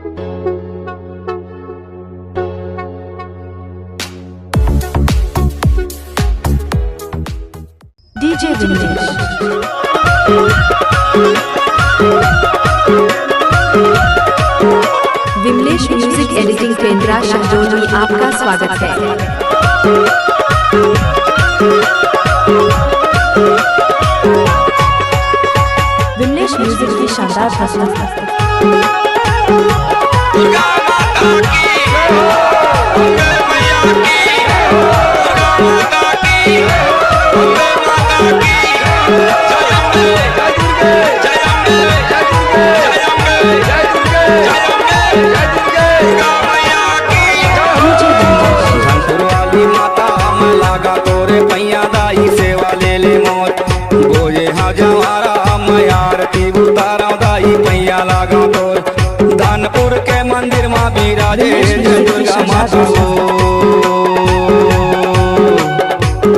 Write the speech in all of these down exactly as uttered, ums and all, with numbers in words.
DJ Vimlesh. Vimlesh music editing, Pendra Shahdol में आपका स्वागत है। विमलेश म्यूजिक की शानदार प्रस्तुति। दुर्गा माता की, अम्बे मैया की, दुर्गा माता की, अम्बे माता की, जय अम्बे, जय अम्बे, जय अम्बे, जय अम्बे, दुर्गा मैया की। धनपुर वाली माता, मैं लागा तोरे पैया दाई, सेवा ले ले मोर। गोये हा जवारा, मैं आरती उतारा दाई, पैया लागा तोर। धनपुर के मंदिर मा बिराजे दुर्गा माता हो।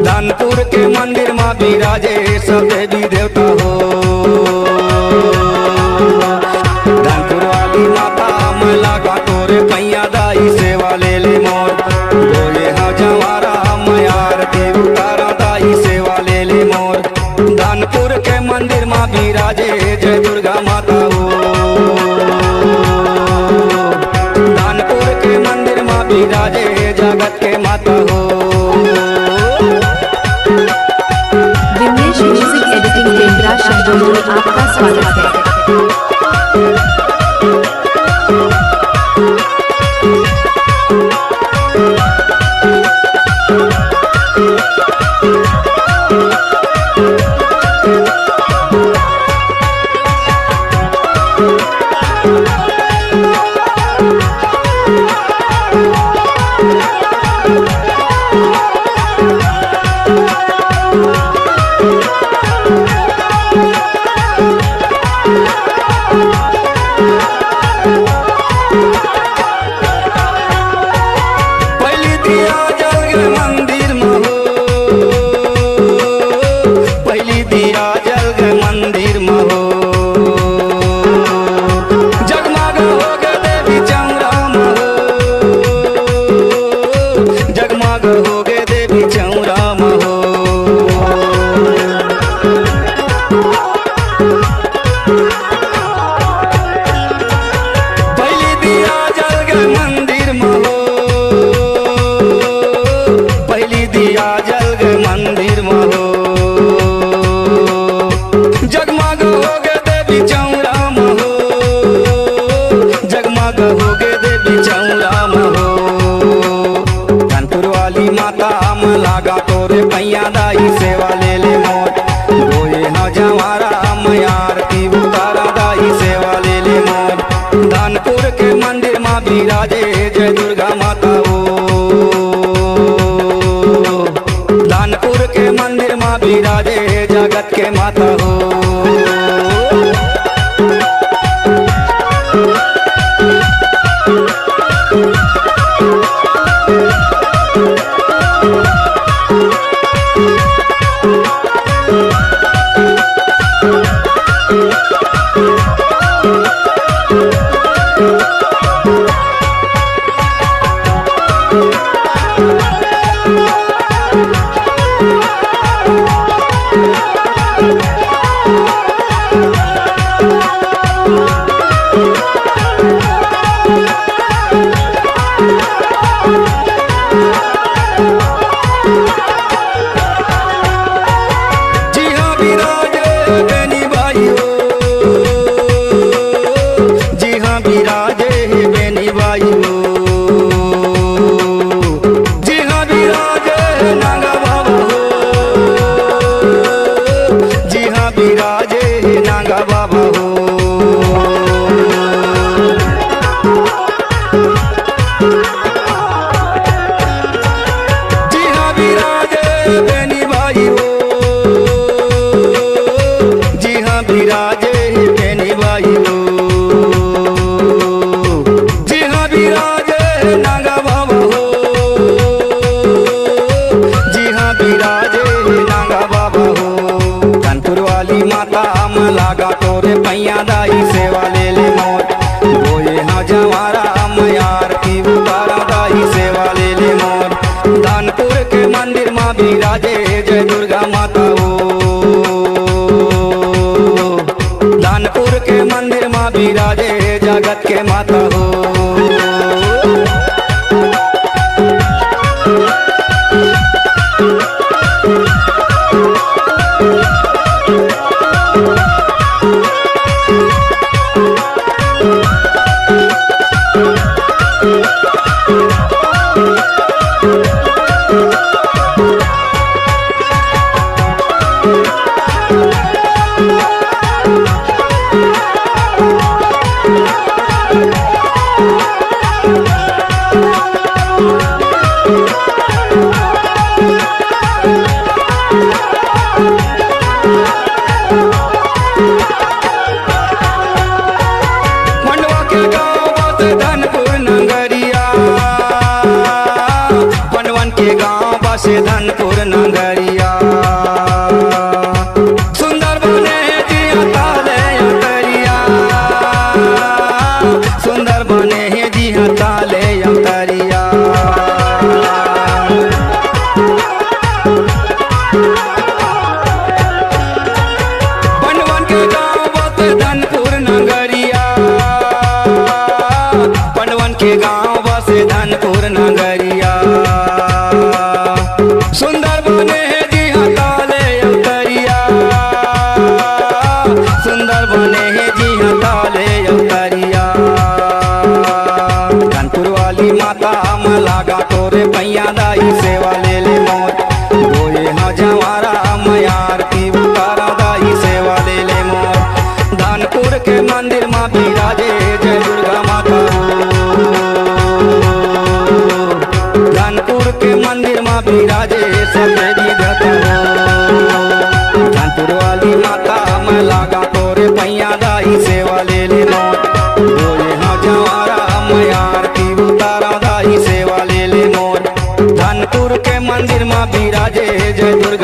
धनपुर के मंदिर मा बिराजे सब देवी देवता हो। धनपुर वाली माता, मैं लागा तोरे पैया दाई, सेवा ले ले मोर। गोये हा जवारा, मैं आरती उतारा दाई, सेवा ले ले मोर। धनपुर के मंदिर मा बिराजे जय दुर्गा माता हो। धनपुर के मंदिर मा बिराजे जगत के माता हो। विमलेश म्यूजिक एडिटिंग, पेंड्रा शहडोल में आपका स्वागत है। पहली दिया जल गे मंदिर म हो, पहली दिया जल गे मंदिर म हो। जगमग हो गे देवी चौरा म हो, जगमग हो गे देवी चौरा म हो। पहली दिया जल गे मंदिर म हो, पहली दिया जल गे मंदिर म हो। जगमग हो गे देवी चौरा म हो, जगमग हो गे देवी चौरा म हो। धनपुर वाली माता, मैं लागा तोरे पैया दाई, सेवा ले ले मोर। गोये हा जवारा, मैं आरती उतारा दाई, सेवा ले ले मोर। धनपुर के मंदिर मा बिराजे जय दुर्गा माता हो। धनपुर के मंदिर मा बिराजे जगत के माता हो। जिहाँ बिराजे बेनी बाई हो, जिहाँ बिराजे बेनी बाई हो, जिहाँ बिराजे नांगा बाबा हो, जिहाँ बिराजे नांगा बाबा हो। जिहाँ बिराजे बेनी बाई हो, जिहाँ बिराजे बेनी बाई हो। के माता हो। पंडवा के गाँव बसे धनपुर नगरिया, पंडवन के गाँव बसे धनपुर नगरिया। सुंदर बने जिया ताले अंतरिया, सुंदर बने हे जिया ताले अंतरिया। पंडवन के गाँव बसे धनपुर नगरिया, पंडवन के गाँव बसे धनपुर नगरिया। सुंदर बने हे जिहा ताले अवतरिया, सुंदर बने हे जिहा ताले अवतरिया। धनपुर वाली माता म लागा तोरे पैया दाई, सेवा ले ले मोर। बोए हा जवारा म आरती उतारा दाई, सेवा ले ले मोर। धनपुर के मंदिर म बिराजे जय दुर्गा माता हो। धनपुर के मंदिर म बिराजे सत्य विधाता हो। धनपुर वाली माता म लागा तोरे पैया दाई, सेवा ले ले मोर। बोए हा जवारा म आरती उतारा दाई, सेवा ले ले मोर। धनपुर के मंदिर म बिराजे जय दुर्गा